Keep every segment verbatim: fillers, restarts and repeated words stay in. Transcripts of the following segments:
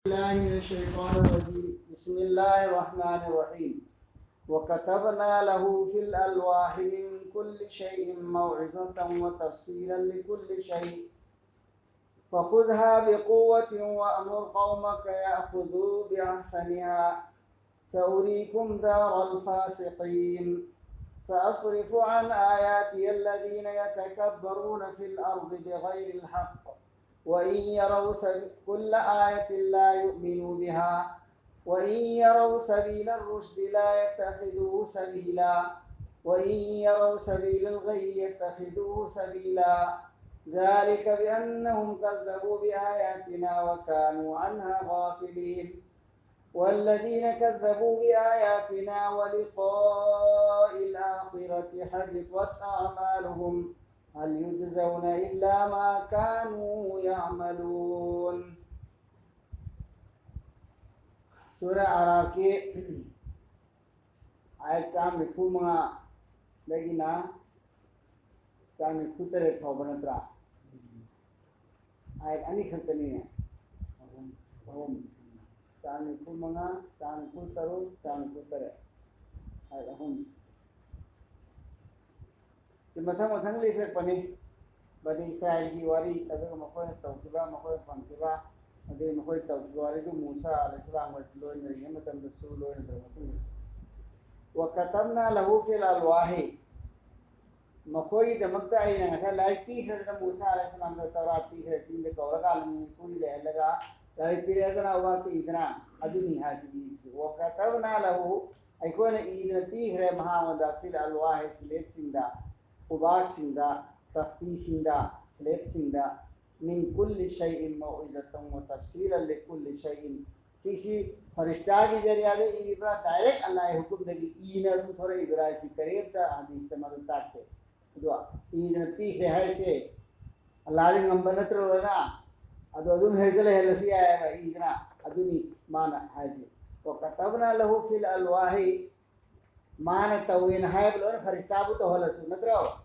بالله من الشيطان الرجيم. بسم الله الرحمن الرحيم. وكتبنا له في الألواح من كل شيء موعظة وتفصيلا لكل شيء فخذها بقوة وأمر قومك يأخذوا بأحسنها سأريكم دار الفاسقين. سأصرف عن آياتي الذين يتكبرون في الأرض بغير الحق وإن يروا سب- كل آية لا يؤمنوا بها وإن يروا سبيل الرشد لا يتخذوه سبيلا وإن يروا سبيل الغي يتخذوه سبيلا ذلك بأنهم كذبوا بآياتنا وكانوا عنها غافلين. والذين كذبوا بآياتنا ولقاء الآخرة حبطت أعمالهم هل يجزون إلا ما كانوا يعملون. ꯁꯨꯔꯥ ꯑꯥꯔꯥꯐꯀꯤ ꯑꯥꯌꯠ ꯆꯥꯝ ꯅꯤꯐꯨ ꯃꯉꯥꯗꯒꯤꯅ ꯆꯥꯝ ꯅꯤꯐꯨ ꯇꯔꯦꯠ ꯐꯥꯎꯕ ꯅꯠꯇ꯭ꯔꯥ? ꯑꯥꯌꯠ ꯑꯅꯤꯈꯛꯇꯅꯤꯅꯦ꯫ ꯑꯍꯨꯝ꯫ ꯆꯥꯝ ꯅꯤꯐꯨ ꯃꯉꯥ, ꯆꯥꯝ ꯅꯤꯐꯨ ꯇꯔꯨꯛ, ꯆꯥꯝ ꯅꯤꯐꯨ ꯇꯔꯦꯠ꯫ ꯑꯥꯌꯠ ꯑꯍꯨꯝ꯫ ꯁꯤ ꯃꯊꯪ ꯃꯊꯪ ꯂꯩꯊꯔꯛꯄꯅꯤ꯫ ꯕꯅꯤ ꯏꯁꯔꯥꯏꯜꯒꯤ ꯋꯥꯔꯤ, ꯑꯗꯨꯒ ꯃꯈꯣꯏꯅ ꯇꯧꯈꯤꯕ, ꯃꯈꯣꯏꯅ ꯐꯪꯈꯤꯕ, ꯑꯗꯨꯒ ꯃꯈꯣꯏ ꯇꯧꯈꯤꯕ ꯋꯥꯔꯤꯗꯨ ꯃꯨꯁꯥ ꯑꯂꯩꯍꯤꯁꯁꯂꯥꯝꯒ ꯂꯣꯏꯅꯔꯤꯉꯩ ꯃꯇꯝꯗꯁꯨ, ꯂꯣꯏꯅꯗ꯭ꯔꯕ ꯃꯇꯨꯡꯗꯁꯨ꯫ وكتبنا له في الألواح. ꯃꯈꯣꯏꯒꯤꯗꯃꯛꯇ ꯑꯩꯅ ꯉꯁꯥꯏ ꯂꯥꯏꯔꯤꯛ ꯄꯤꯈ꯭ꯔꯗꯅ, ꯃꯨꯁꯥ ꯑꯂꯩꯍꯤꯁꯁꯂꯥꯝꯗ ꯇꯧꯔꯥꯠ ꯄꯤꯈ꯭ꯔꯦ, ꯆꯤꯡꯗ ꯀꯧꯔꯀꯥꯟꯗ ꯃꯤ ꯅꯤꯐꯨꯗꯤ ꯂꯩꯍꯜꯂꯒ ꯂꯥꯏꯔꯤꯛ ꯄꯤꯔꯛꯑꯦꯗꯅ, ꯋꯥꯛꯇ ꯏꯗꯅ, ꯑꯗꯨꯅꯤ ꯍꯥꯏꯁꯤꯗꯤ꯫ وكتبنا له، ꯑꯩꯈꯣꯏꯅ ꯏꯗꯅ ꯄꯤꯈ꯭ꯔꯦ ꯃꯍꯥꯛꯉꯣꯟꯗ, في الألواح، ꯁꯤꯂꯦꯠꯁꯤꯡꯗ, ꯎꯕꯥꯛꯁꯤꯡꯗ, ꯇꯈꯇꯤꯁꯤꯡꯗ, ꯁꯤꯂꯦꯠꯁꯤꯡꯗ, من كل شيء موعظة وتفصيلا لكل شيء꯫ ꯁꯤꯁꯤ ꯐꯔꯤꯁꯇꯥꯒꯤ ꯖꯔꯤꯌꯥꯗ ꯏꯔꯤꯕ꯭ꯔꯥ, ꯗꯥꯏꯔꯦꯛ ꯑꯜꯂꯥꯍꯒꯤ ꯍꯨꯀꯨꯝꯗꯒꯤ ꯏꯅ ꯑꯗꯨꯝ ꯊꯣꯔꯛꯏꯕ꯭ꯔꯥ ꯍꯥꯏꯁꯤ ꯀꯔꯤꯝꯇ ꯍꯗꯤꯁꯇ ꯃꯗꯨ ꯇꯥꯛꯇꯦ꯫ ꯑꯗꯣ ꯏꯗꯅ ꯄꯤꯈ꯭ꯔꯦ ꯍꯥꯏꯁꯦ ꯑꯜꯂꯥꯍꯗꯤ ꯉꯝꯕ ꯅꯠꯇ꯭ꯔꯣꯅ? ꯑꯗꯣ ꯑꯗꯨꯝ ꯍꯦꯛꯇ ꯂꯩꯍꯜꯂꯁꯨ ꯌꯥꯏꯑꯕ, ꯏꯗꯅ꯫ ꯑꯗꯨꯅꯤ ꯃꯥꯅ ꯍꯥꯏꯁꯦ꯫ وكتبنا له في الألواح، ꯃꯥꯅ ꯇꯧꯋꯦꯅ ꯍꯥꯏꯕ ꯂꯣꯏꯅ ꯐꯔꯤꯁꯇꯥꯕꯨ ꯇꯧꯍꯜꯂꯁꯨ, ꯅꯠꯇ꯭ꯔꯣ?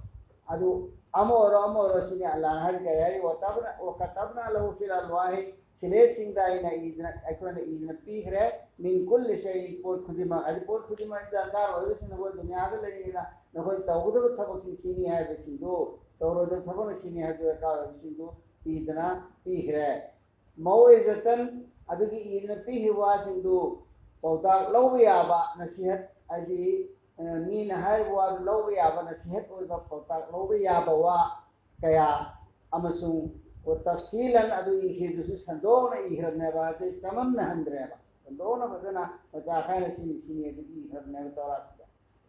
ꯑꯗꯨ ꯑꯃ ꯑꯣꯏꯔꯣ, ꯑꯃ ꯑꯣꯏꯔꯣ, ꯁꯤꯅꯤ ꯑꯜꯂꯥꯍꯅ ꯍꯥꯏꯔꯤ ꯀꯔꯤ ꯍꯥꯏ? وكتبنا، وكتبنا له في الألواح، ꯁꯦꯂꯦꯁꯁꯤꯡꯗ ꯑꯩꯅ ꯏꯗꯅ, ꯑꯩꯈꯣꯏꯅ ꯏꯗꯅ ꯄꯤꯈ꯭ꯔꯦ꯫ ꯃꯤꯟ ꯀꯨꯜꯂꯤ ꯁꯩ, ꯄꯣꯠ ꯈꯨꯗꯤꯡꯃꯛ, ꯍꯥꯏꯗꯤ ꯄꯣꯠ ꯈꯨꯗꯤꯡꯃꯛ ꯗꯔꯀꯥꯔ ꯑꯣꯏꯕꯁꯤꯡ ꯅꯈꯣꯏ ꯗꯨꯅꯤꯌꯥꯗ ꯂꯩꯔꯤꯉꯩꯗ ꯅꯈꯣꯏ ꯇꯧꯒꯗꯕ ꯊꯕꯛꯁꯤꯡ ꯁꯤꯅꯤ ꯍꯥꯏꯕꯁꯤꯡꯗꯨ, ꯇꯧꯔꯣꯏꯗꯕ ꯊꯕꯛꯅ ꯁꯤꯅꯤ ꯍꯥꯏꯕ ꯗꯔꯀꯥꯔ ꯑꯣꯏꯕꯁꯤꯡꯗꯨ ꯏꯗꯅ ꯄꯤꯈ꯭ꯔꯦ꯫ ꯃꯧꯏꯖꯇꯟ, ꯑꯗꯨꯒꯤ ꯏꯗꯅ ꯄꯤꯈꯤꯕ ꯋꯥꯁꯤꯡꯗꯨ ꯄꯥꯎꯇꯥꯛ ꯂꯧꯕ ꯌꯥꯕ ꯅꯁꯤꯍꯠ, ꯍꯥꯏꯗꯤ, ꯑ, ꯃꯤꯅ ꯍꯥꯏꯔꯤꯕ ꯋꯥꯗꯨ ꯂꯧꯕ ꯌꯥꯕ ꯅꯁꯤꯍꯠ ꯑꯣꯏꯕ ꯄꯥꯎꯇꯥꯛ ꯂꯧꯕ ꯌꯥꯕ ꯋꯥ ꯀꯌꯥ ꯑꯃꯁꯨꯡ ꯇꯐꯁꯤꯂꯟ ꯑꯗꯨ ꯏꯈꯤꯕꯗꯨꯁꯨ ꯁꯟꯗꯣꯛꯅ ꯏꯈ꯭ꯔꯕꯅꯦꯕ, ꯑꯗꯩ ꯆꯃꯝꯅꯍꯟꯗ꯭ꯔꯦꯕ꯫ ꯁꯟꯗꯣꯛꯅ ꯐꯖꯅ ꯃꯆꯥ ꯈꯥꯏꯅ ꯁꯤꯅꯤ ꯁꯤꯅꯤ ꯑꯗꯨ ꯏꯈ꯭ꯔꯕꯅꯦꯕ ꯇꯧꯔꯥꯁꯤꯗ꯫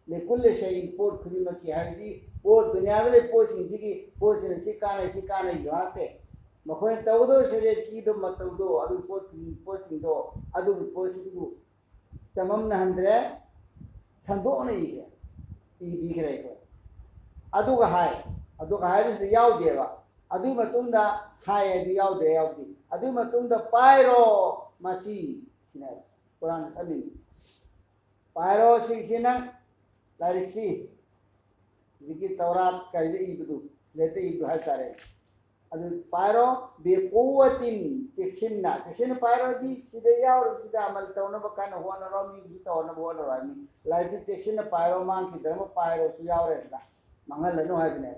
ꯂꯤꯀꯨꯜꯂꯤ ꯁꯩ, ꯄꯣꯠ ꯈꯨꯗꯤꯡꯃꯛꯀꯤ, ꯍꯥꯏꯕꯗꯤ ꯄꯣꯠ ꯗꯨꯅꯤꯌꯥꯗ ꯂꯩꯕ ꯄꯣꯠꯁꯤꯡꯁꯤꯒꯤ ꯄꯣꯠꯁꯤꯅ ꯁꯤ ꯀꯥꯟꯅꯩ, ꯁꯤ ꯀꯥꯟꯅꯩ ꯍꯥꯏꯕ ꯅꯠꯇꯦ꯫ ꯃꯈꯣꯏꯅ ꯇꯧꯒꯗꯧꯔꯤꯁꯦ ꯔꯦꯠꯀꯤꯗꯣ ꯃꯇꯧꯗꯣ, ꯑꯗꯨ ꯄꯣꯠ ꯈꯨꯗꯤꯡ-, ꯄꯣꯠꯁꯤꯡꯗꯣ, ꯑꯗꯨꯒꯤ ꯄꯣꯠꯁꯤꯡꯗꯨ ꯆꯃꯝꯅꯍꯟꯗ꯭ꯔꯦ, ꯁꯟꯗꯣꯛꯅ ꯏꯈ꯭ꯔꯦ, ꯏꯕꯤꯈ꯭ꯔꯦ ꯑꯩꯈꯣꯏ꯫ ꯑꯗꯨꯒ ꯍꯥꯏ, ꯑꯗꯨꯒ ꯍꯥꯏꯕꯁꯤꯗ ꯌꯥꯎꯗꯦꯕ꯫ ꯑꯗꯨꯒꯤ ꯃꯇꯨꯡꯗ ꯍꯥꯏ ꯍꯥꯏꯗꯤ ꯌꯥꯎꯗ꯭ꯔꯦ, ꯌꯥꯎꯗꯦ꯫ ꯑꯗꯨꯒꯤ ꯃꯇꯨꯡꯗ ꯄꯥꯏꯔꯣ ꯃꯁꯤ, ꯁꯤꯅꯦꯕ ꯀꯨꯔꯥꯟ ꯆꯠꯂꯤꯅꯤ꯫ ꯄꯥꯏꯔꯣ ꯁꯤꯁꯤ ꯅꯪ, ꯂꯥꯏꯔꯤꯛꯁꯤ, ꯍꯧꯖꯤꯛꯀꯤ ꯇꯧꯔꯥꯠ ꯀꯔꯤꯗ ꯏꯕꯗꯨ, ꯂꯦꯠꯇ ꯏꯕꯗꯨ ꯍꯥꯏꯇꯥꯔꯦ꯫ ꯑꯗꯨ ꯄꯥꯏꯔꯣ, ꯕꯤꯀꯨꯋꯥꯇꯤꯟ, ꯆꯦꯛꯁꯤꯟꯅ, ꯆꯦꯛꯁꯤꯟꯅ ꯄꯥꯏꯔꯣꯗꯤ ꯁꯤꯗ ꯌꯥꯎꯔꯤꯕꯁꯤꯗ ꯑꯃꯜ ꯇꯧꯅꯕ ꯀꯟꯅ ꯍꯣꯠꯅꯔꯣ, ꯃꯤꯒꯤꯁꯨ ꯇꯧꯅꯕ ꯍꯣꯠꯅꯔꯣ ꯍꯥꯏꯕꯅꯤ꯫ ꯂꯥꯏꯔꯤꯛꯇꯨ ꯆꯦꯛꯁꯤꯟꯅ ꯄꯥꯏꯔꯣ, ꯃꯥꯡꯈꯤꯗ꯭ꯔꯕ ꯄꯥꯏꯔꯣꯁꯨ ꯌꯥꯎꯔꯦꯗꯅ, ꯃꯥꯡꯍꯜꯂꯅꯨ ꯍꯥꯏꯕꯅꯦ꯫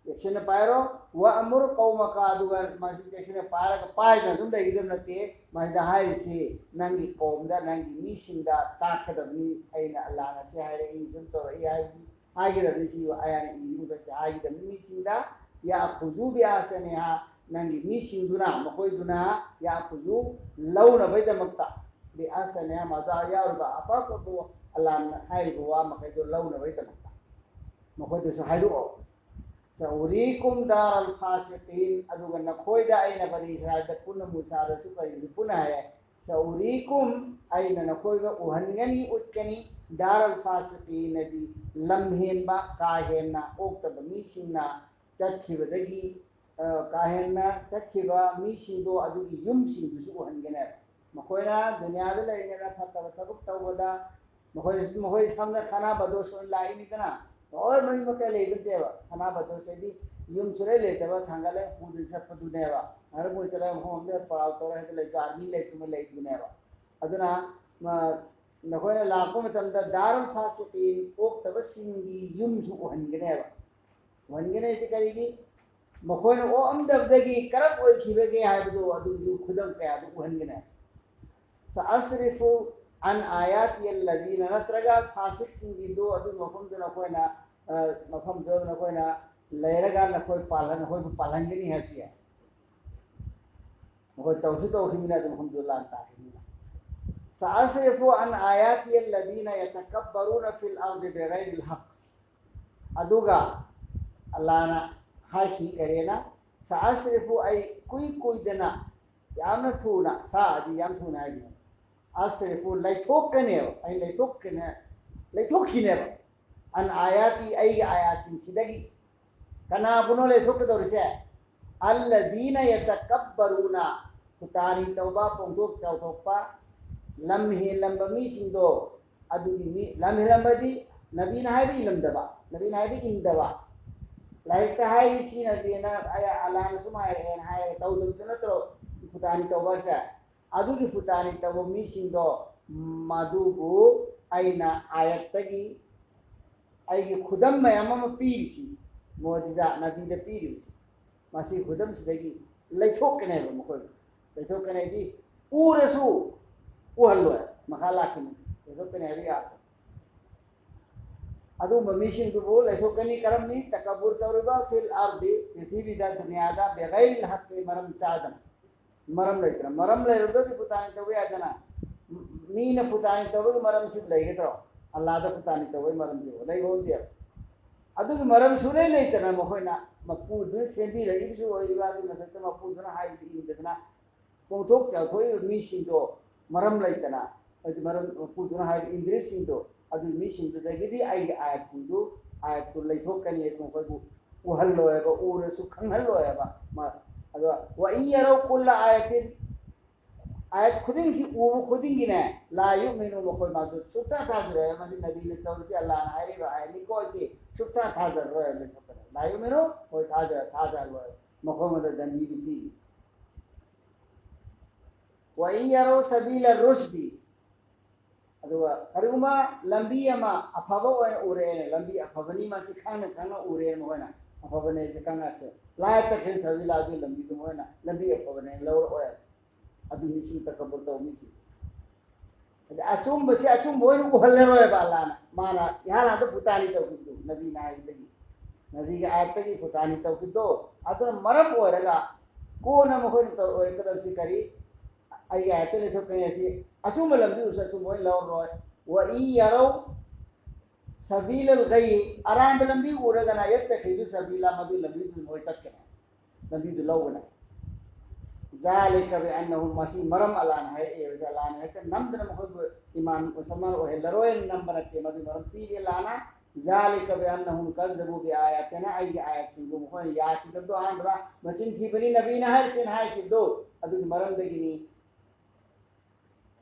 ꯆꯦꯛꯁꯤꯟꯅ ꯄꯥꯏꯔꯣ, ꯋꯥ ꯑꯃꯨꯔ ꯀꯧꯃꯀ, ꯑꯗꯨꯒ ꯃꯁꯤ ꯆꯦꯛꯁꯤꯟꯅ ꯄꯥꯏꯔꯒ ꯄꯥꯏꯗꯅ ꯑꯗꯨꯝ ꯂꯩꯒꯗꯕ ꯅꯠꯇꯦ꯫ ꯃꯁꯤꯗ ꯍꯥꯏꯔꯤꯁꯤ ꯅꯪꯒꯤ ꯀꯧꯝꯗ, ꯅꯪꯒꯤ ꯃꯤꯁꯤꯡꯗ ꯇꯥꯛꯀꯗꯕꯅꯤ꯫ ꯑꯩꯅ ꯑꯜꯂꯥꯍꯅ ꯁꯤ ꯍꯥꯏꯔꯛꯏ, ꯁꯨꯝ ꯇꯧꯔꯛꯏ ꯍꯥꯏꯕꯗꯤ ꯍꯥꯏꯒꯗꯕꯅꯤ꯫ ꯁꯤ ꯑꯌꯥꯅ ꯏꯕ ꯃꯈꯩꯁꯦ ꯍꯥꯏꯒꯗꯕꯅꯤ ꯃꯤꯁꯤꯡꯗ꯫ ꯌꯥꯈꯨꯖꯨ ꯕꯤꯑꯁꯅꯤꯍꯥ, ꯅꯪꯒꯤ ꯃꯤꯁꯤꯡꯗꯨꯅ, ꯃꯈꯣꯏꯗꯨꯅ ꯌꯥꯈꯨꯖꯨ ꯂꯧꯅꯕꯒꯤꯗꯃꯛꯇ, ꯕꯤꯑꯁꯅꯤꯍꯥ, ꯃꯗꯥ ꯌꯥꯎꯔꯤꯕ ꯑꯐ ꯑꯐꯕ ꯑꯜꯂꯥꯍꯅ ꯍꯥꯏꯔꯤꯕ ꯋꯥ ꯃꯈꯩꯗꯣ ꯂꯧꯅꯕꯒꯤꯗꯃꯛꯇ ꯃꯈꯣꯏꯗꯁꯨ ꯍꯥꯏꯗꯣꯛꯑꯣ꯫ ꯁꯑꯨꯔꯤꯀꯨꯝ ꯗꯥꯔ ꯑꯜ ꯐꯥꯁꯤꯀꯤꯟ, ꯑꯗꯨꯒ ꯅꯈꯣꯏꯗ ꯑꯩꯅ ꯕꯅꯤ ꯏꯁꯔꯥꯏꯜꯗ ꯄꯨꯟꯅ ꯃꯨꯁꯥꯗꯁꯨ ꯀꯔꯤꯁꯨ ꯄꯨꯟꯅ ꯍꯥꯏꯌꯦ꯫ ꯁꯑꯨꯔꯤꯀꯨꯝ, ꯑꯩꯅ ꯅꯈꯣꯏꯗ ꯎꯍꯟꯒꯅꯤ, ꯎꯠꯀꯅꯤ, ꯗꯥꯔ ꯑꯜ ꯐꯥꯁꯤꯀꯤꯟ, ꯍꯥꯏꯗꯤ ꯂꯝ ꯍꯦꯟꯕ, ꯀꯥ ꯍꯦꯟꯅ ꯑꯣꯛꯇꯕ ꯃꯤꯁꯤꯡꯅ ꯆꯠꯈꯤꯕꯗꯒꯤ, ꯑ, ꯀꯥ ꯍꯦꯟꯅ ꯆꯠꯈꯤꯕ ꯃꯤꯁꯤꯡꯗꯣ ꯑꯗꯨꯒꯤ ꯌꯨꯝꯁꯤꯡꯗꯨꯁꯨ ꯎꯍꯟꯒꯅꯦꯕ꯫ ꯃꯈꯣꯏꯅ ꯗꯨꯅꯤꯌꯥꯗ ꯂꯩꯔꯤꯉꯩꯗ ꯐꯠꯇꯕ ꯊꯕꯛ ꯇꯧꯕꯗ, ꯃꯈꯣꯏ, ꯃꯈꯣꯏ ꯁꯝꯅ ꯈꯅꯥ ꯕꯗꯣꯁ ꯑꯣꯏꯅ ꯂꯥꯛꯏꯅꯤꯗꯅ, ꯃꯈꯣꯏ ꯃꯌꯨꯝ ꯃꯀꯩ ꯂꯩꯕ ꯅꯠꯇꯦꯕ꯫ ꯈꯅꯥ ꯕꯗꯣꯁ ꯍꯥꯏꯗꯤ ꯌꯨꯝ ꯁꯨꯡꯂꯩ ꯂꯩꯇꯕ ꯊꯥꯡꯒꯠꯂꯒ ꯄꯨꯗꯅ ꯆꯠꯄꯗꯨꯅꯦꯕ꯫ ꯉꯥꯏꯔꯝ ꯑꯣꯏ ꯆꯠꯂꯒ ꯃꯐꯝ ꯑꯃꯗ ꯄꯥꯜ ꯇꯧꯔ ꯍꯦꯛꯇ ꯂꯩꯕ, ꯑꯥꯔꯃꯤ ꯂꯩꯇꯨꯅ ꯂꯩꯕꯗꯨꯅꯦꯕ꯫ ꯑꯗꯨꯅ, ꯃ-, ꯅꯈꯣꯏꯅ ꯂꯥꯛꯄ ꯃꯇꯝꯗ ꯗꯥꯔꯨꯜ ꯐꯥꯁꯤꯀꯤꯟ, ꯑꯣꯛꯇꯕꯁꯤꯡꯒꯤ ꯌꯨꯝꯁꯨ ꯎꯍꯟꯒꯅꯦꯕ꯫ ꯎꯍꯟꯒꯅꯤ ꯍꯥꯏꯁꯤ ꯀꯔꯤꯒꯤ? ꯃꯈꯣꯏꯅ ꯑꯣꯛꯑꯝꯗꯕꯗꯒꯤ ꯀꯔꯝ ꯑꯣꯏꯈꯤꯕꯒꯦ ꯍꯥꯏꯕꯗꯨ ꯑꯗꯨꯒꯤ ꯈꯨꯗꯝ ꯀꯌꯥꯗꯨ ꯎꯍꯟꯒꯅꯤ꯫ ꯁꯑꯁꯔꯤꯐꯨ ꯑꯟ ꯑꯥꯌꯥꯇꯤ ꯑꯜꯂꯗꯤꯅ, ꯅꯠꯇ꯭ꯔꯒ ꯐꯥꯁꯤꯛꯁꯤꯡꯒꯤꯗꯨ ꯑꯗꯨ ꯃꯐꯝꯗꯨ ꯅꯈꯣꯏꯅ, ꯑ, ꯃꯐꯝꯗꯨ ꯅꯈꯣꯏꯅ ꯂꯩꯔꯒ ꯅꯈꯣꯏ ꯄꯥꯜꯍꯟ-, ꯅꯈꯣꯏꯕꯨ ꯄꯥꯜꯍꯟꯒꯅꯤ ꯍꯥꯏꯕꯁꯤ ꯌꯥꯏ꯫ ꯃꯈꯣꯏ ꯇꯧꯁꯨ ꯇꯧꯈꯤꯕꯅꯤꯅ ꯑꯗꯨ ꯃꯐꯝꯗꯨ ꯂꯥꯟ ꯇꯥꯈꯤꯕꯅꯤꯅ꯫ ꯁꯑꯁꯔꯤꯐꯨ ꯑꯟ ꯑꯥꯌꯥꯇꯤ ꯑꯜꯂꯗꯤꯅ ꯌꯇꯀꯕꯔꯨꯅ ꯐꯤꯜ ꯑꯔꯗꯤ ꯕꯤꯒꯩꯔꯤꯜ ꯍꯛ꯫ ꯑꯗꯨꯒ ꯑꯜꯂꯥꯅ ꯍꯥꯏꯈꯤ ꯀꯔꯦꯅ, ꯁꯑꯁꯔꯤꯐꯨ, ꯑꯩ ꯀꯨꯏ ꯀꯨꯏꯗꯅ, ꯌꯥꯝꯅ ꯊꯨꯅ, ꯁꯥ ꯑꯗꯤ ꯌꯥꯝ ꯊꯨꯅ ꯍꯥꯏꯕꯅꯦ꯫ ꯑꯁꯔꯤꯐꯨ, ꯂꯩꯊꯣꯛꯀꯅꯦꯕ, ꯑꯩ ꯂꯩꯊꯣꯛꯀꯅꯦ, ꯂꯩꯊꯣꯛꯈꯤꯅꯦꯕ꯫ ꯑꯟ ꯑꯥꯌꯥꯇꯤ, ꯑꯩꯒꯤ ꯑꯥꯌꯥꯠꯁꯤꯡꯁꯤꯗꯒꯤ꯫ ꯀꯅꯥꯕꯨꯅꯣ ꯂꯩꯊꯣꯛꯀꯗꯧꯔꯤꯁꯦ? ꯑꯜꯂꯗꯤꯅ ꯌꯇꯀꯕꯔꯨꯅ, ꯐꯨꯇꯥꯅꯤ ꯇꯧꯕ, ꯄꯣꯡꯊꯣꯛ ꯆꯥꯎꯊꯣꯛꯄ, ꯂꯝ ꯍꯦꯜꯂꯝꯕ ꯃꯤꯁꯤꯡꯗꯣ, ꯑꯗꯨꯒꯤ ꯃꯤ, ꯂꯝ ꯍꯦꯜꯂꯝꯕꯗꯤ ꯅꯕꯤꯅ ꯍꯥꯏꯕ ꯏꯜꯂꯝꯗꯕ, ꯅꯕꯤꯅ ꯍꯥꯏꯕ ꯏꯟꯗꯕ, ꯂꯥꯏꯔꯤꯛꯇ ꯍꯥꯏꯔꯤ ꯁꯤꯅꯗꯤꯅ, ꯑꯩ ꯑꯜꯂꯥꯅ ꯁꯨꯝ ꯍꯥꯏꯔꯛꯑꯦꯅ ꯍꯥꯏꯔꯒ ꯇꯧꯗꯕꯗꯨ ꯅꯠꯇ꯭ꯔꯣ ꯐꯨꯇꯥꯅꯤ ꯇꯧꯕ ꯍꯥꯏꯁꯦ? ꯑꯗꯨꯒꯤ ꯐꯨꯇꯥꯅꯤ ꯇꯧꯕ ꯃꯤꯁꯤꯡꯗꯣ, ꯃꯗꯨꯕꯨ ꯑꯩꯅ ꯑꯥꯌꯠꯇꯒꯤ ꯑꯩꯒꯤ ꯈꯨꯗꯝ ꯃꯌꯥꯝ ꯑꯃ ꯄꯤꯔꯤꯁꯤ, ꯃꯣꯖꯤꯖꯥ ꯅꯕꯤꯗ ꯄꯤꯔꯤꯕꯁꯤ, ꯃꯁꯤ ꯈꯨꯗꯝꯁꯤꯗꯒꯤ ꯂꯩꯊꯣꯛꯀꯅꯦꯕ ꯃꯈꯣꯏꯕꯨ꯫ ꯂꯩꯊꯣꯛꯀꯅꯤ ꯍꯥꯏꯗꯤ ꯎꯔꯁꯨ ꯎꯍꯜꯂꯣꯏ, ꯃꯈꯥ ꯂꯥꯛꯈꯤꯅꯤ꯫ ꯂꯩꯊꯣꯛꯀꯅꯤ ꯍꯥꯏꯕ ꯌꯥꯗ꯭ꯔꯦ꯫ ꯑꯗꯨꯒꯨꯝꯕ ꯃꯤꯁꯤꯡꯗꯨꯕꯨ ꯂꯩꯊꯣꯛꯀꯅꯤ꯫ ꯀꯔꯝꯅꯤ? ꯇꯀꯕꯨꯔ ꯇꯧꯔꯤꯕ, ꯐꯤꯜ ꯑꯔꯗꯤ, ꯄ꯭ꯔꯤꯊꯤꯕꯤꯗ, ꯗꯨꯅꯤꯌꯥꯗ, ꯕꯦꯒꯩꯔꯤꯜ ꯍꯛꯀꯤ, ꯃꯔꯝ ꯆꯥꯗꯅ, ꯃꯔꯝ ꯂꯩꯇꯅ꯫ ꯃꯔꯝ ꯂꯩꯔꯝꯗ꯭ꯔꯗꯤ ꯐꯨꯇꯥꯅꯤ ꯇꯧꯕ ꯌꯥꯏꯗꯅ꯫ ꯃꯤꯅ ꯐꯨꯇꯥꯅꯤ ꯇꯧꯕꯒꯤ ꯃꯔꯝꯁꯤ ꯂꯩꯒꯗ꯭ꯔꯣ? ꯑꯜꯂꯥꯗ ꯐꯨꯇꯥꯅꯤ ꯇꯧꯕꯒꯤ ꯃꯔꯝꯁꯤꯕꯨ ꯂꯩꯕ ꯍꯧꯗꯦꯕ꯫ ꯑꯗꯨꯒꯤ ꯃꯔꯝ ꯁꯨꯡꯂꯩ ꯂꯩꯇꯅ ꯃꯈꯣꯏꯅ ꯃꯄꯨꯗꯨꯅ ꯁꯦꯝꯕꯤꯔꯛꯏꯕꯁꯨ ꯑꯣꯏꯔꯤꯕ, ꯑꯗꯨꯒꯤ ꯃꯊꯛꯇ ꯃꯄꯨꯗꯨꯅ ꯍꯥꯏꯕꯗꯤ ꯏꯟꯗꯗꯅ ꯄꯣꯡꯊꯣꯛ ꯆꯥꯎꯊꯣꯛꯏꯕ ꯃꯤꯁꯤꯡꯗꯣ ꯃꯔꯝ ꯂꯩꯇꯅ, ꯍꯥꯏꯗꯤ ꯃꯔꯝ, ꯃꯄꯨꯗꯨꯅ ꯍꯥꯏꯕ ꯏꯟꯗ꯭ꯔꯤꯁꯤꯡꯗꯣ, ꯑꯗꯨꯒꯤ ꯃꯤꯁꯤꯡꯗꯨꯗꯒꯤꯗꯤ ꯑꯩꯒꯤ ꯑꯥꯌꯠꯁꯤꯡꯗꯨ, ꯑꯥꯌꯠꯇꯨ ꯂꯩꯊꯣꯛꯀꯅꯤ, ꯑꯗꯨ ꯃꯈꯣꯏꯕꯨ ꯎꯍꯜꯂꯣꯏꯕ, ꯎꯔꯁꯨ ꯈꯪꯍꯜꯂꯣꯏꯕ꯫ ꯃ-, ꯑꯗꯣ, "ꯋꯥ ꯏꯟ ꯌꯔꯧ ꯀꯨꯜꯂ ꯑꯥꯌꯥꯇꯤꯟ", ꯑꯥꯌꯠ ꯈꯨꯗꯤꯡꯁꯤ ꯎꯕ ꯈꯨꯗꯤꯡꯒꯤꯅꯦ, ꯂꯥ ꯌꯨꯃꯤꯅꯨ, ꯃꯈꯣꯏ ꯃꯗꯨ ꯁꯨꯛꯊꯥ ꯊꯥꯖꯔꯣꯏ꯫ ꯃꯁꯤ ꯅꯕꯤꯅ ꯇꯧꯔꯤꯁꯤ, ꯑꯜꯂꯥꯍꯅ ꯍꯥꯏꯔꯤꯕ ꯑꯥꯌꯠꯅꯤꯀꯣ, ꯑꯁꯤ ꯁꯨꯛꯊꯥ ꯊꯥꯖꯔꯣꯏ ꯍꯥꯏꯕ ꯂꯦꯞꯊꯣꯛꯄꯅꯦ꯫ ꯂꯥ ꯌꯨꯃꯤꯅꯨ, ꯃꯈꯣꯏ ꯊꯥꯖ-, ꯊꯥꯖꯔꯣꯏ꯫ ꯃꯈꯣꯏ ꯃꯗꯨ ꯗꯟꯗꯤꯗꯨ ꯄꯤꯔꯤ꯫ ꯋ ꯏꯟ ꯌꯔꯧ ꯁꯕꯤꯂ ꯔꯨꯁꯗꯤ, ꯑꯗꯨꯒ ꯀꯔꯤꯒꯨꯝꯕ ꯂꯝꯕꯤ ꯑꯃ ꯑꯐꯕ ꯑꯣꯏꯅ ꯎꯔꯛꯑꯦ, ꯂꯝꯕꯤ ꯑꯐꯕꯅꯤ ꯃꯁꯤ ꯈꯪꯅ ꯈꯪꯅ ꯎꯔꯦ, ꯃꯈꯣꯏꯅ ꯑꯐꯕꯅꯦ ꯁꯤ ꯈꯪꯉꯁꯨ, ꯂꯥꯏ ꯇꯈꯦꯜ ꯁꯕꯤꯂꯥ ꯑꯗꯨ ꯂꯝꯕꯤꯗꯨ ꯃꯣꯏꯅ ꯂꯝꯕꯤ ꯑꯐꯕꯅꯦ ꯂꯧꯔꯛꯑꯣꯏ꯫ ꯑꯗꯨ ꯃꯤꯁꯤꯡ ꯇꯀꯕꯨꯔ ꯇꯧꯕ ꯃꯤꯁꯤꯡ꯫ ꯑꯗ ꯑꯆꯨꯝꯕꯁꯤ ꯑꯆꯨꯝꯕ ꯑꯣꯏꯅ ꯎꯍꯜꯂꯔꯣꯏꯕ ꯑꯜꯂꯥꯅ꯫ ꯃꯥꯅ ꯏꯍꯥꯟ ꯍꯥꯟꯗ ꯐꯨꯇꯥꯅꯤ ꯇꯧꯈꯤꯕꯗꯨ, ꯅꯕꯤꯅ ꯍꯥꯏꯕꯗꯒꯤ, ꯅꯕꯤꯒꯤ ꯑꯥꯌꯠꯇꯒꯤ ꯐꯨꯇꯥꯅꯤ ꯇꯧꯈꯤꯕꯗꯣ, ꯑꯗꯨꯅ ꯃꯔꯝ ꯑꯣꯏꯔꯒ ꯀꯣꯟꯅ ꯃꯈꯣꯏꯅ ꯇꯧꯔꯛꯀꯗꯕꯁꯤ ꯀꯔꯤ? ꯑꯩꯒꯤ ꯑꯥꯌꯠꯇ ꯂꯩꯊꯣꯛꯀꯅꯤ ꯍꯥꯏꯁꯤ, ꯑꯆꯨꯝꯕ ꯂꯝꯕꯤ ꯎꯔꯁꯨ ꯑꯆꯨꯝꯕ ꯑꯣꯏꯅ ꯂꯧꯔꯔꯣꯏ꯫ ꯋ ꯏꯟ ꯌꯔꯧ ꯁꯕꯤꯂꯜ ꯒꯩ, ꯑꯔꯥꯟꯕ ꯂꯝꯕꯤ ꯎꯔꯒꯅ ꯌꯠꯇꯈꯤꯗꯨ ꯁꯕꯤꯂꯥ, ꯃꯗꯨ ꯂꯝꯕꯤꯗꯨ ꯃꯣꯏ ꯆꯠꯀꯅꯤ, ꯂꯝꯕꯤꯗꯨ ꯂꯧꯒꯅꯤ꯫ ذلك بأنهم، ꯃꯁꯤ ꯃꯔꯝ ꯑꯜꯂꯥꯅ ꯍꯥꯏꯔꯛꯑꯦ, ꯑꯜꯂꯥꯅ ꯍꯦꯛꯇ ꯅꯝꯗꯅ ꯃꯈꯣꯏꯕꯨ ꯏꯃꯥꯟ ꯃꯨꯁꯜꯃꯥꯟ ꯑꯣꯏꯍꯜꯂꯔꯣꯏꯅ ꯅꯝꯕ ꯅꯠꯇꯦ, ꯃꯗꯨ ꯃꯔꯝ ꯄꯤꯔꯤ ꯑꯜꯂꯥꯅ꯫ ذلك بأنهم كذبوا بآياتنا، ꯑꯩꯒꯤ ꯑꯥꯌꯠꯁꯤꯡꯕꯨ ꯃꯈꯣꯏꯅ ꯌꯥꯈꯤꯗꯕꯗꯣ, ꯑꯍꯥꯟꯕꯗ ꯃꯆꯤꯟ ꯊꯤꯕꯅꯤ ꯅꯕꯤꯅ ꯍꯥꯏꯔꯤꯁꯦꯅ ꯍꯥꯏꯈꯤꯕꯗꯣ, ꯑꯗꯨꯒꯤ ꯃꯔꯝꯗꯒꯤꯅꯤ꯫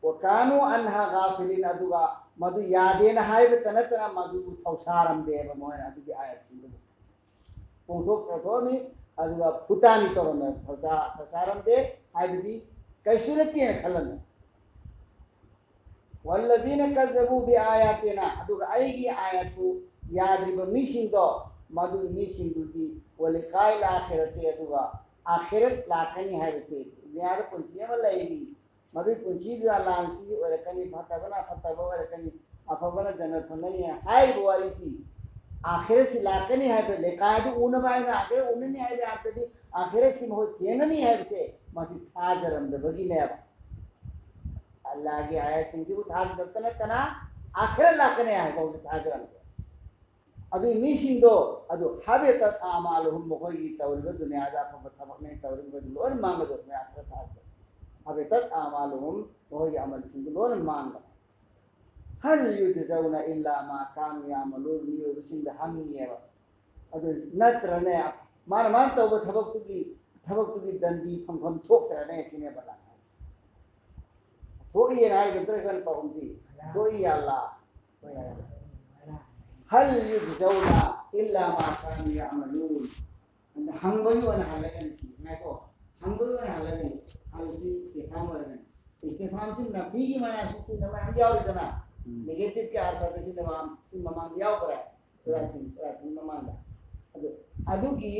وكانوا عنها غافلين، ꯑꯗꯨꯒ ꯃꯗꯨ ꯌꯥꯗꯦꯅ ꯍꯥꯏꯕꯇ ꯅꯠꯇꯅ ꯃꯗꯨꯕꯨ ꯊꯧꯁꯥꯔꯝꯗꯦꯕ ꯃꯣꯏꯅ ꯑꯗꯨꯒꯤ ꯑꯥꯌꯠꯁꯤꯡꯗꯨꯕꯨ꯫ ꯄꯣꯡꯊꯣꯛ ꯆꯥꯊꯣꯛꯑꯝꯃꯤ, ꯑꯗꯨꯒ ꯐꯨꯇꯥꯅꯤ ꯇꯧꯔꯝꯃꯦ, ꯊꯧꯁꯥ-, ꯊꯧꯁꯥꯔꯝꯗꯦ ꯍꯥꯏꯕꯗꯤ ꯀꯩꯁꯨ ꯅꯠꯇꯦꯅ ꯈꯜꯂꯝꯃꯦ꯫ والذين كذبوا بآياتنا، ꯑꯗꯨꯒ ꯑꯩꯒꯤ ꯑꯥꯌꯠꯄꯨ ꯌꯥꯗ꯭ꯔꯤꯕ ꯃꯤꯁꯤꯡꯗꯣ, ꯃꯗꯨꯒꯤ ꯃꯤꯁꯤꯡꯗꯨꯗꯤ ولقاء الآخرة، ꯑꯗꯨꯒ ꯑꯥꯈꯤꯔꯠ ꯂꯥꯛꯀꯅꯤ ꯍꯥꯏꯕꯁꯦ, ꯗꯨꯅꯤꯌꯥꯗ ꯄꯨꯟꯁꯤ ꯑꯃ ꯂꯩꯔꯤ, ꯃꯗꯨꯒꯤ ꯄꯨꯟꯁꯤꯗꯨꯗ ꯂꯥꯟꯁꯤꯡꯁꯨ ꯑꯣꯏꯔꯛꯀꯅꯤ, ꯐꯠꯇꯕꯅ ꯐꯠꯇꯕ ꯑꯣꯏꯔꯛꯀꯅꯤ, ꯑꯐꯕꯅ ꯖꯟꯅꯠ ꯐꯪꯒꯅꯤ ꯍꯥꯏꯔꯤꯕ ꯋꯥꯔꯤꯁꯤ, ꯑꯥꯈꯤꯔꯠꯁꯤ ꯂꯥꯛꯀꯅꯤ ꯍꯥꯏꯕ, ꯂꯤꯀꯥꯗꯨ ꯎꯅꯕ ꯍꯥꯏꯅ ꯑꯥꯈꯤꯔꯠ ꯎꯅꯅꯤ ꯍꯥꯏꯕ ꯑꯥꯔꯊꯗꯤ, ꯑꯥꯈꯤꯔꯠꯁꯤ ꯃꯈꯣꯏ ꯊꯦꯡꯅꯅꯤ ꯍꯥꯏꯕꯁꯦ ꯃꯁꯤ ꯊꯥꯖꯔꯝꯗꯕꯒꯤꯅꯦꯕ꯫ ꯑꯜꯂꯥꯍꯒꯤ ꯑꯥꯌꯠꯁꯤꯡꯁꯤꯕꯨ ꯊꯥꯖꯗꯕꯇ ꯅꯠꯇꯅ ꯑꯥꯈꯤꯔꯠ ꯂꯥꯛꯀꯅꯤ ꯍꯥꯏꯕ ꯐꯥꯎꯁꯨ ꯊꯥꯖꯔꯝꯗꯦ꯫ ꯑꯗꯨꯒꯤ ꯃꯤꯁꯤꯡꯗꯣ ꯑꯗꯨ حبطت أعمالهم، ꯃꯈꯣꯏꯒꯤ ꯇꯧꯔꯤꯕ ꯗꯨꯅꯤꯌꯥꯗ ꯑꯐꯕ ꯊꯕꯛꯅꯦ ꯇꯧꯔꯤꯕꯗꯨ ꯂꯣꯏꯅ ꯃꯥꯡꯒꯗꯧꯕꯅꯦ ꯑꯥꯈꯤꯔꯠ ꯊꯥꯖꯗꯕ꯫ حبطت أعمالهم، ꯃꯈꯣꯏꯒꯤ ꯑꯃꯜꯁꯤꯡꯗꯨ ꯂꯣꯏꯅ ꯃꯥꯡꯒꯅꯤ꯫ هل يجزون إلا ما كانوا يعملون، ꯃꯤꯑꯣꯏꯕꯁꯤꯡꯗ ꯍꯪꯉꯤꯑꯕ꯫ ꯑꯗꯨ ꯅꯠꯇ꯭ꯔꯅꯦ, ꯃꯥꯅ ꯃꯥꯅ ꯇꯧꯕ ꯊꯕꯛꯇꯨꯒꯤ, ꯊꯕꯛꯇꯨꯒꯤ ꯗꯟꯗꯤ ꯐꯪꯐꯝ ꯊꯣꯛꯇ꯭ꯔꯅꯦ ꯁꯤꯅꯦꯕ ꯂꯥꯟ ꯍꯥꯏꯁꯦ꯫ ꯊꯣꯛꯏꯅ ꯍꯥꯏꯒꯗ꯭ꯔꯥ ꯀꯩꯅꯣ ꯄꯥꯎꯈꯨꯝꯗꯤ? ꯊꯣꯛꯏ ꯑꯜꯂꯥ꯫ ꯍꯜ ꯌꯨꯖꯧꯅ ꯏꯜꯂꯥ ꯃꯥ ꯀꯥꯅꯨ ꯌꯥꯃꯂꯨꯟ꯫ ꯑꯗ ꯍꯪꯕꯒꯤ ꯑꯣꯏꯅ ꯍꯜꯂꯒꯅꯤ ꯁꯤ꯫ ꯉꯥꯏꯈꯣ꯫ ꯍꯪꯕꯒꯤ ꯑꯣꯏꯅ ꯍꯜꯂꯒꯅꯤ꯫ ꯍꯜꯁꯤ ꯏꯁꯇꯤꯐꯥꯝ ꯑꯣꯏꯔꯒꯅꯤ꯫ ꯏꯁꯇꯤꯐꯥꯝꯁꯤ ꯅꯐꯤꯒꯤ ꯃꯅꯥꯁꯨ ꯁꯤꯖꯤꯟꯅꯕ ꯌꯥꯝ ꯌꯥꯎꯔꯤꯗꯅ꯫ ꯎꯝ꯫ ꯅꯦꯒꯦꯇꯤꯚꯀꯤ ꯑꯥꯔꯊꯗ ꯁꯤꯖꯤꯟꯅꯕ ꯁꯤ ꯃꯃꯥꯡꯗ ꯌꯥꯎꯈ꯭ꯔꯦ꯫ ꯁꯨꯔꯥ ꯇꯤꯟ, ꯁꯨꯔꯥ ꯇꯤꯟ ꯃꯃꯥꯡꯗ꯫ ꯑꯗꯨ, ꯑꯗꯨꯒꯤ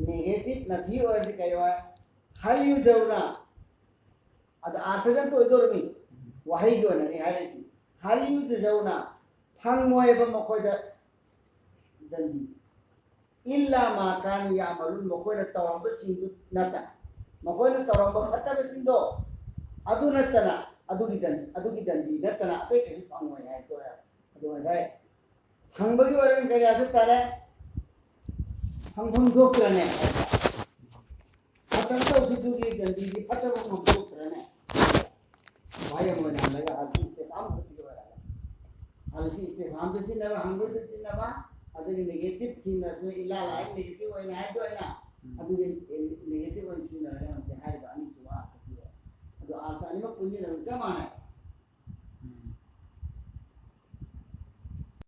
ꯅꯦꯒꯦꯇꯤꯚ ꯅꯐꯤ ꯑꯣꯏꯔꯗꯤ ꯀꯩ ꯑꯣꯏ? ꯍꯜ ꯌꯨꯖꯧꯅ꯫ ꯑꯗ ꯑꯥꯔꯊꯗ ꯑꯣꯏꯗꯣꯔꯤꯃꯤ꯫ ꯋꯥꯍꯩꯒꯤ ꯑꯣꯏꯅꯅꯤ ꯍꯥꯏꯔꯤꯁꯤ꯫ ꯍꯜ ꯌꯨꯖꯧꯅ, ꯐꯪꯉꯣꯏꯕ ꯃꯈꯣꯏꯗ ꯗꯟꯗꯤ꯫ ꯏꯜꯂꯥ ꯃꯥ ꯀꯥꯅꯨ ꯌꯥꯃꯂꯨꯟ, ꯃꯈꯣꯏꯅ ꯇꯧꯔꯝꯕꯁꯤꯡꯗꯨ ꯅꯠꯇꯅ, ꯃꯈꯣꯏꯅ ꯇꯧꯔꯝꯕ ꯐꯠꯇꯕꯁꯤꯡꯗꯣ ꯑꯗꯨ ꯅꯠꯇꯅ, ꯑꯗꯨꯒꯤ ꯗꯟ-, ꯑꯗꯨꯒꯤ ꯗꯟꯗꯤ ꯅꯠꯇꯅ ꯑꯇꯩ ꯀꯔꯤꯁꯨ ꯐꯪꯉꯣꯏ ꯍꯥꯏꯗꯣ꯫ ꯑꯗꯨ ꯉꯁꯥꯏ ꯍꯪꯕꯒꯤ ꯑꯣꯏꯔꯒꯅ ꯀꯔꯤ ꯑꯗꯨ ꯇꯥꯔꯦ? ꯐꯪꯐꯝ ꯊꯣꯛꯇ꯭ꯔꯅꯦ? ꯃꯇꯝ ꯇꯧꯈꯤꯗꯨꯒꯤ ꯗꯟꯗꯤꯗꯤ ꯐꯠꯇꯕ ꯐꯪꯐꯝ ꯊꯣꯛꯇ꯭ꯔꯅꯦ? ꯋꯥꯍꯩ ꯑꯃ ꯑꯣꯏꯅ ꯍꯜꯂꯒ ꯍꯜꯁꯤ ꯏꯁꯇꯤꯐꯥꯝ ꯈꯛꯇꯒꯤ ꯑꯣꯏꯔꯒ꯫ ꯍꯜꯁꯤ ꯏꯁꯇꯤꯐꯥꯝꯗ ꯁꯤꯖꯤꯟꯅꯕ, ꯍꯪꯕꯗ ꯁꯤꯖꯤꯟꯅꯕ, ꯑꯗꯒꯤ ꯅꯦꯒꯦꯇꯤꯚ ꯁꯤꯖꯤꯟꯅꯕ, ꯏꯂꯥ ꯂꯥꯏ ꯅꯦꯒꯦꯇꯤꯚ ꯑꯣꯏꯅ ꯍꯥꯏꯗꯣ ꯑꯩꯅ꯫ ꯎꯝ꯫ ꯑꯗꯨꯒꯤ ꯅꯦꯒꯦꯇꯤꯚ ꯑꯣꯏꯅ ꯁꯤꯖꯤꯟꯅꯔꯒ ꯍꯧꯖꯤꯛ ꯍꯥꯏꯔꯤꯕ ꯑꯅꯤꯁꯨꯕ ꯑꯥꯔꯊꯁꯤ ꯑꯣꯏ꯫ ꯑꯗꯣ ꯑꯥꯔꯊ ꯑꯅꯤꯃꯛ ꯄꯨꯟꯁꯤꯟꯅꯕ ꯆꯞ ꯃꯥꯟꯅꯩ꯫